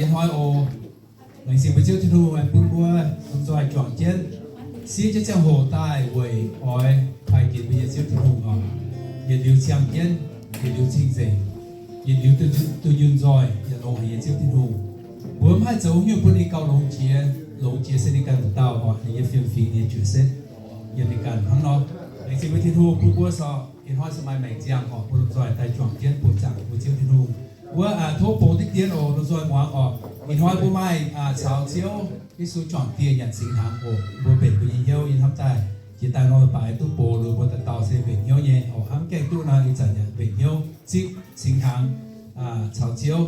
Ih hnoi oc, laengz zingh mbuo Ziouv Tin-Hungh bun mbuo lomh nzoih juangc jienv siev jienv ziangh hoc daaih weic oix taaih ginx mbuo nyei Ziouv Tin-Hungh oc. Yietc liuz ciang jienv, yietc liuz cing-nzengc, yietc liuz dunh yunh nzoih yietc longx haic nyei Ziouv Tin-Hungh. Mbuo mv haih zoux haaix nyungc bun ninh gauh longx jiex. Longx jiex se ninh ganh dauh dauh oc, ninh nyei fiem fingx, ninh nyei juoqc setv, yiem ninh ganh hnangv nor. Laengz zingh mbuo Tin-Hungh bun mbuo sorc ih hnoi se maaih maengc ziangh oc, mbuo lomh nzoih daaih juangc jienv buoqc zaangc mbuo Ziouv Tin-Hungh. Wuov tov bungx diqv dien oc, lomh nzoih muangx oc. Ih hnoi mbuo maaih caux Ziouv Yesu juangc dieh nyanc singx hnaangx oc. Mbuo mbenc mbuo nyei hnyouv yiem hnamv daaih. Jiex daaih norm leiz-baaix duqv bungx liuz mbuo dauh dauh se mbenc hnyouv nyei oc. Hnamv gaengh duqv nor, ih zanc yaac mbenc hnyouv zipv singx hnaangx caux Ziouv.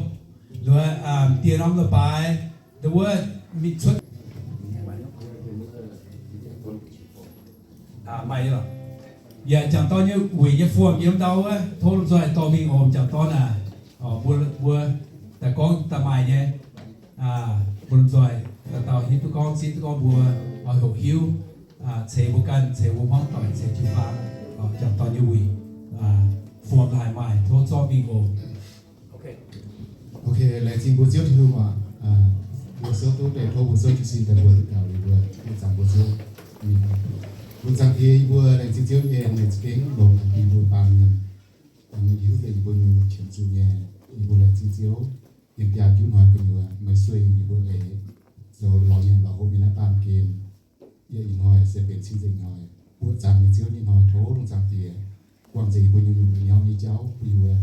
Liuz dieh norm leiz-baaix, wuov, mingh cuotv maaih, yaac m'jangc dorn nyei wuic nyei form yiem ndau wuov, tov lomh nzoih dorh mingh oc, m'jangc dorn aac. Mbuo, mbuo daaih gorngv daaih maaih nyei, mbuo lomh nzoih dauh dauh hiuv duqv gorngv, zieqv duqv gorngv mbuo oix hoqc hiuv, ceix mbuo ganh, ceix mbuo hmuangv doic, ceix jiu-baang, m'jangc dorn nyei wuic form haic maaih, tov zorqv mingh oc. Ok, laengz zingh mbuo Ziouv Tin-Hungh aac. Mbuo souv duqv deix tov mbuo souv jiez sin daaih mbuo daux gaux liuz mbuo, mbuo zaangc mbuo Ziouv. Mbuo zaangc Diex, yie mbuo laengz zingh Ziouv nyei mengh za'gengh longx haic yie mbuo baamh mienh. Yie hiuv deix yie mbuo nyei qiemx zuqc nyei, yie mbuo laengz zingh Ziouv. Yiem biaa juqv hnoi gu'nyuoz meih sueih yie mbuo eix zoux lorz nyanc lorz hopv nyei naaiv baamh gen. Yie ih hnoi se benx cing-nzengc hnoi, buoqc zaangc nyei Ziouv nyei hnoi. Tov lungh zaangc Diex buangh nzengc yie mbuo nyei nyungc nyauv nyei jauv, bun yie mbuo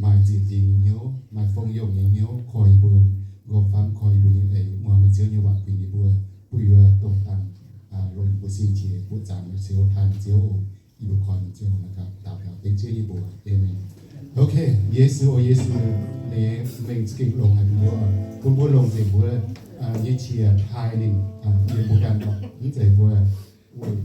maaih nzieqc nzingx nyei hnyouv, maaih fong-yongh nyei hnyouv, koi yie mbuo nqorngv-famv, koi yie mbuo nyei eix, muangx meih Ziouv nyei waac kuinx yie mbuo, bun yie mbuo dongh dangh longc yie mbuo sin qiex buoqc zaangc meih Ziouv, taaih meih Ziouv oc. Yie mbuo koi meih Ziouv naaiv gapv daux gaux dengv Ziouv nyei mbuox. Aamen. Ok, Yesu oc, Yesu, ninh mengh za'gengh longx haic bun mbuo, bun mbuo longc nzengc mbuo nyei qiex taaih ninh, yie mbuo ganh oc. Mv zeiz mbuo weic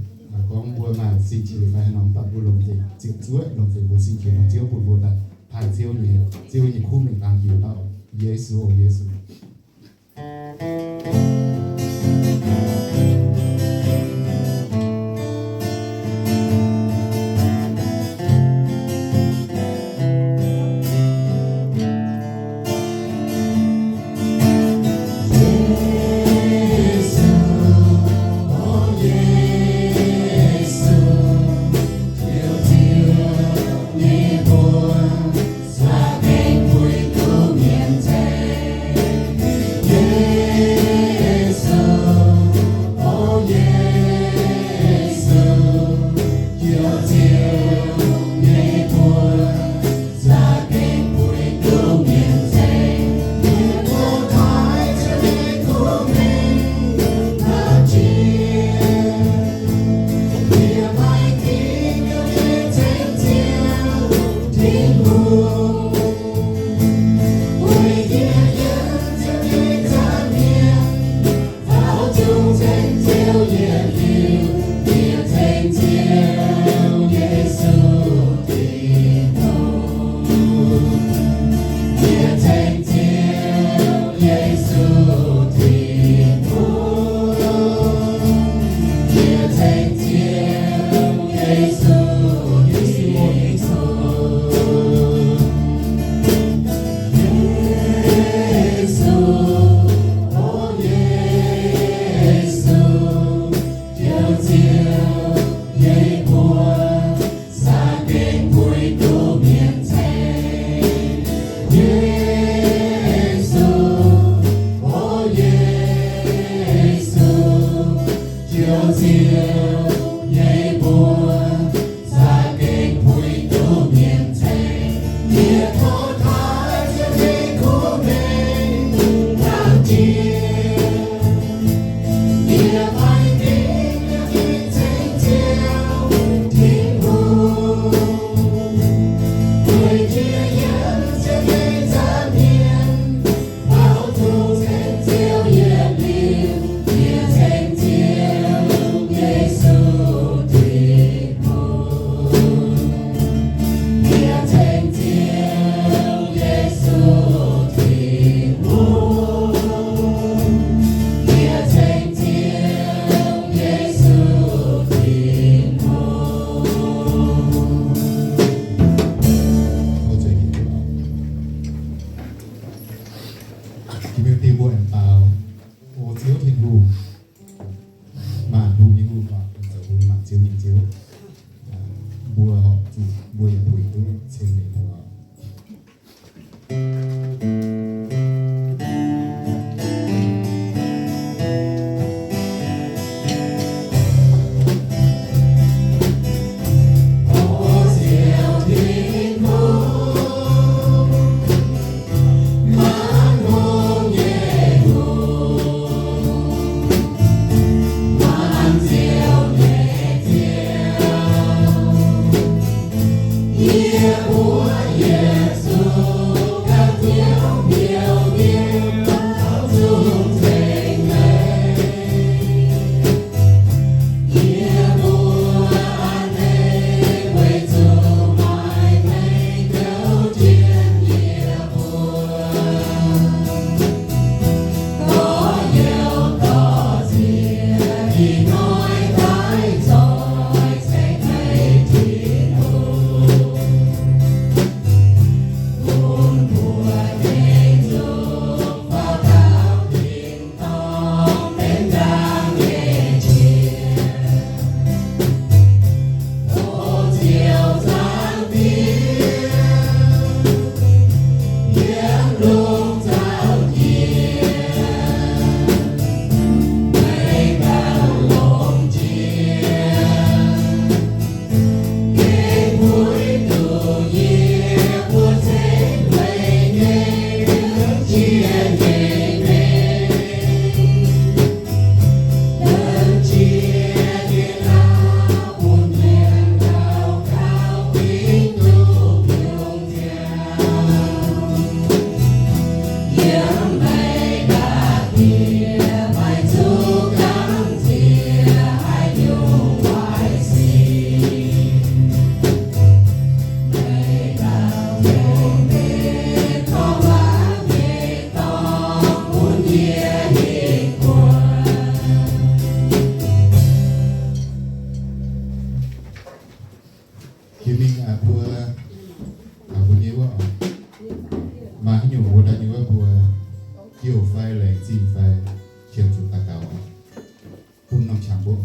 gorngv mbuo maaih sin qiex fai haaix nor, mv baac mbuo longc nzengc ziepc zuoqv, longc nzengc mbuo sin qiex dongh Ziouv bun mbuo daaih taaih Ziouv nyei, Ziouv nyei kuv mengh laangz jiex lauh. Yesu oc, Yesu. Mbuo aengx dau, O Ziouv Tin-Hungh, maanc mbuo nyei Hungh, zoux mbuo nyei maanc ziouv nyei Ziouv. Mbuo horpc zuqc mbuo yaac puix duqv ceng ninh mbuo. Jiex mingh aqv, mbuo, aa, mbuo nyei wuov, maaih haaix nyungc mbuo daaih nyei wuov, mbuo jiouh fai laengz zingh fai qiemx zuqc daux gaux bun norm qangx mbuo.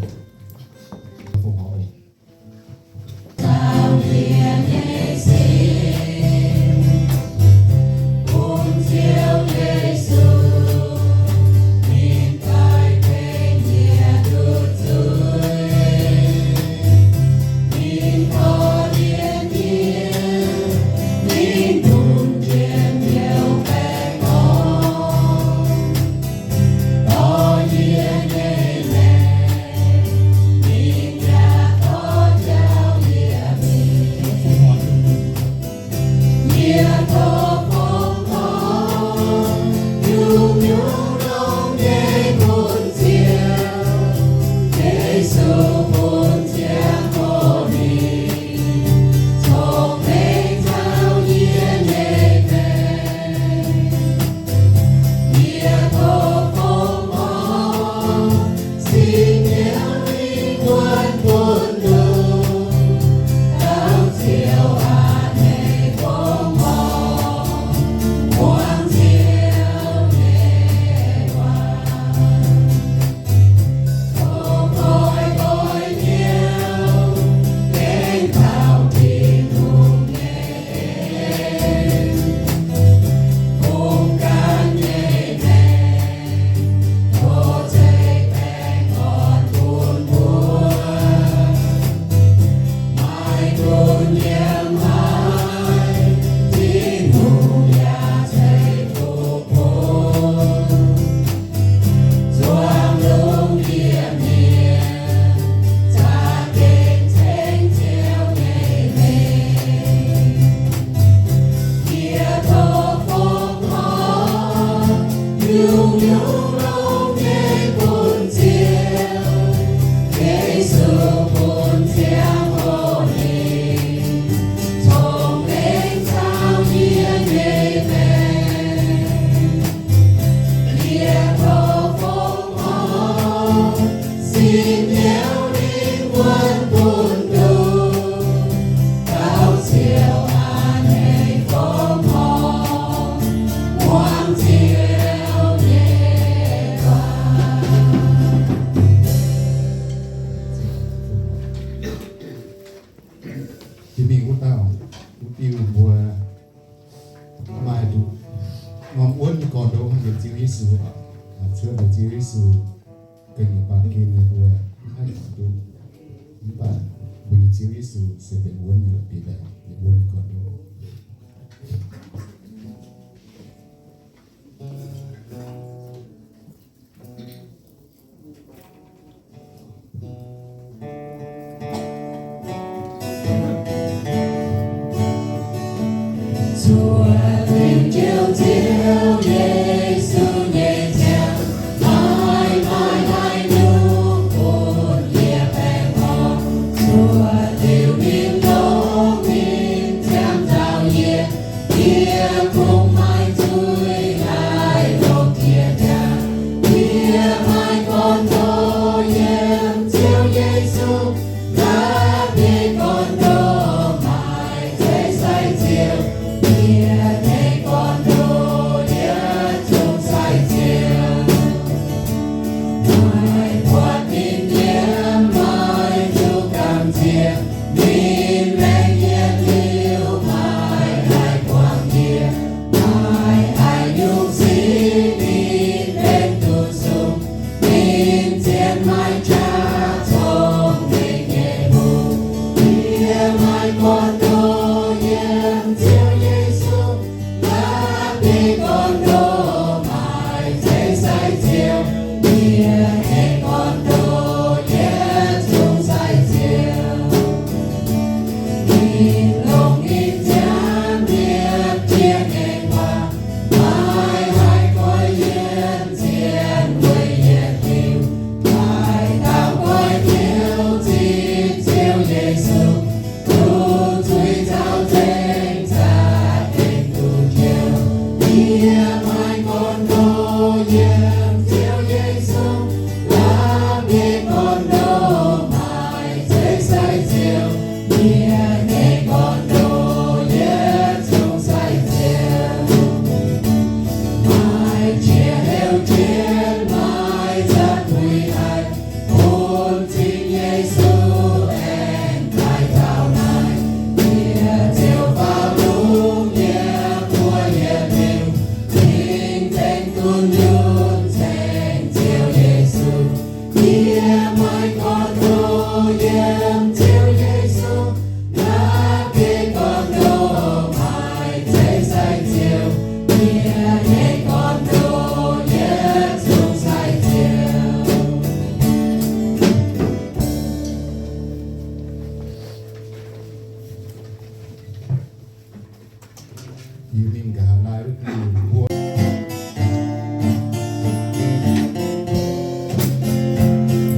Yiem Ziouv Yesu, cuotv liuz Ziouv Yesu ga'nyiec baamh gen nyei mbuo mv haih gorngv duqv. Mv baac mbuo nyei Ziouv Yesu se benx wuonv nyei la'bieiv, benx wuonv nyei gorn-ndoqv. Zuov liuz Ziouv, Ziouv Yesu nyei ziangh, maiv maaih haaix nyungc bun yie baengh orn. Zuov liuz ninh longx ninh ziangh taux yie, yie kungx maiv zuqc laaix longc jiex jangx. Yie maaih gorn-ndoqv yiem Ziouv Yesu, la'bieiv gorn-ndoqv maaih zeiv sai ziouc, yie nyei gorn-ndoqv yietc zungv sai ziouc. Maaih buatc ninh yiem, maaih zuqc gamh nziex, ninh laengz yie liuz maaih haic guangc yie. Maaih haaix nyungc sic ninh benx duqv sung, ninh zien maaih qaqv cong-mengh nyei hungh. Yie maaih gorn-ndoqv yiem Ziouv Yesu, la'bieiv gorn-ndoqv maaih zeiv sai ziouc, yie nyei gorn-ndoqv yietc zungv sai ziouc. Ninh longx ninh ziangh mietc jiex nyei waac, maaih haic goiv yienc zien weic yietc liuz, maaih dauh goiv hnyouv zipv Ziouv Yesu, duqv zuiz zaux nzengc, za'gengh duqv njoux. Yie maaih gorn-ndoqv yiem Ziouv Yesu, la'bieiv gorn-ndoqv maaih zeiv sai ziouc, yie nyei gorn-ndoqv yietc zungv sai ziouc. Maaih qiex heuc jienv, maaih za'gengh puix haic, bun cing Yesu aengx daaih taux naaiv. Yie ziouc faaux lungh, yie buoz yietc liuz, cing nzengc dunh yunh ceng Ziouv Yesu. Yie maaih gorn-ndoqv yiem Ziouv Yesu, la'bieiv gorn-ndoqv maaih zeiv sai ziouc, yie nyei gorn-ndoqv yietc zungv sai ziouc. Yie mingh nqa'haav naaiv wuov diuh mbuo.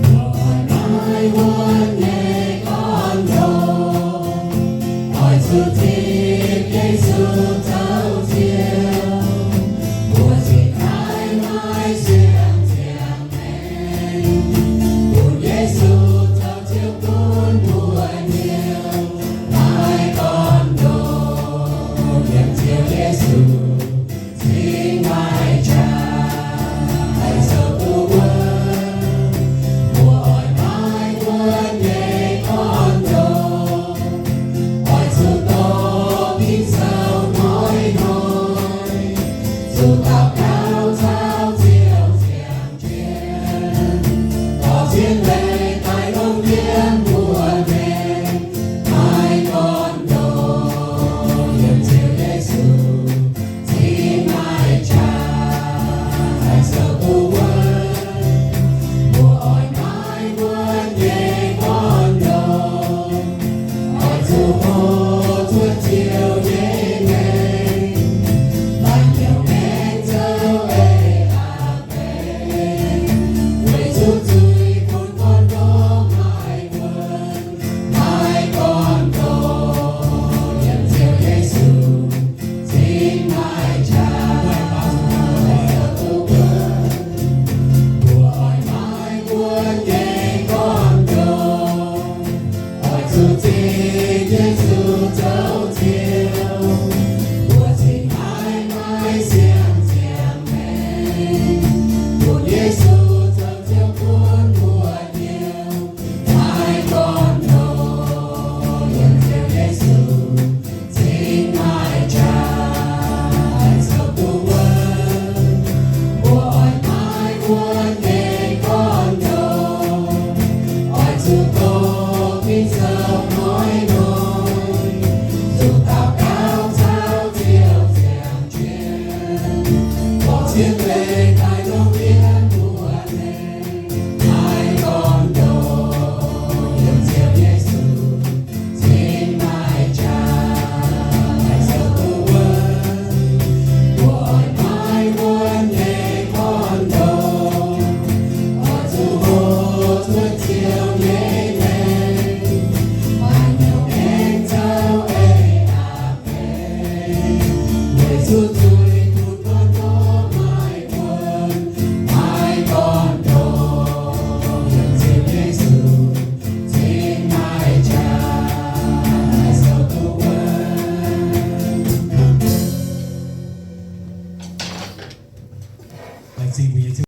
Mbuo naaiv wuonv nyei gorn-ndoqv, oix zuqc zipv Yesu zoux Ziouv. Mbuo zinh haiv naaiv se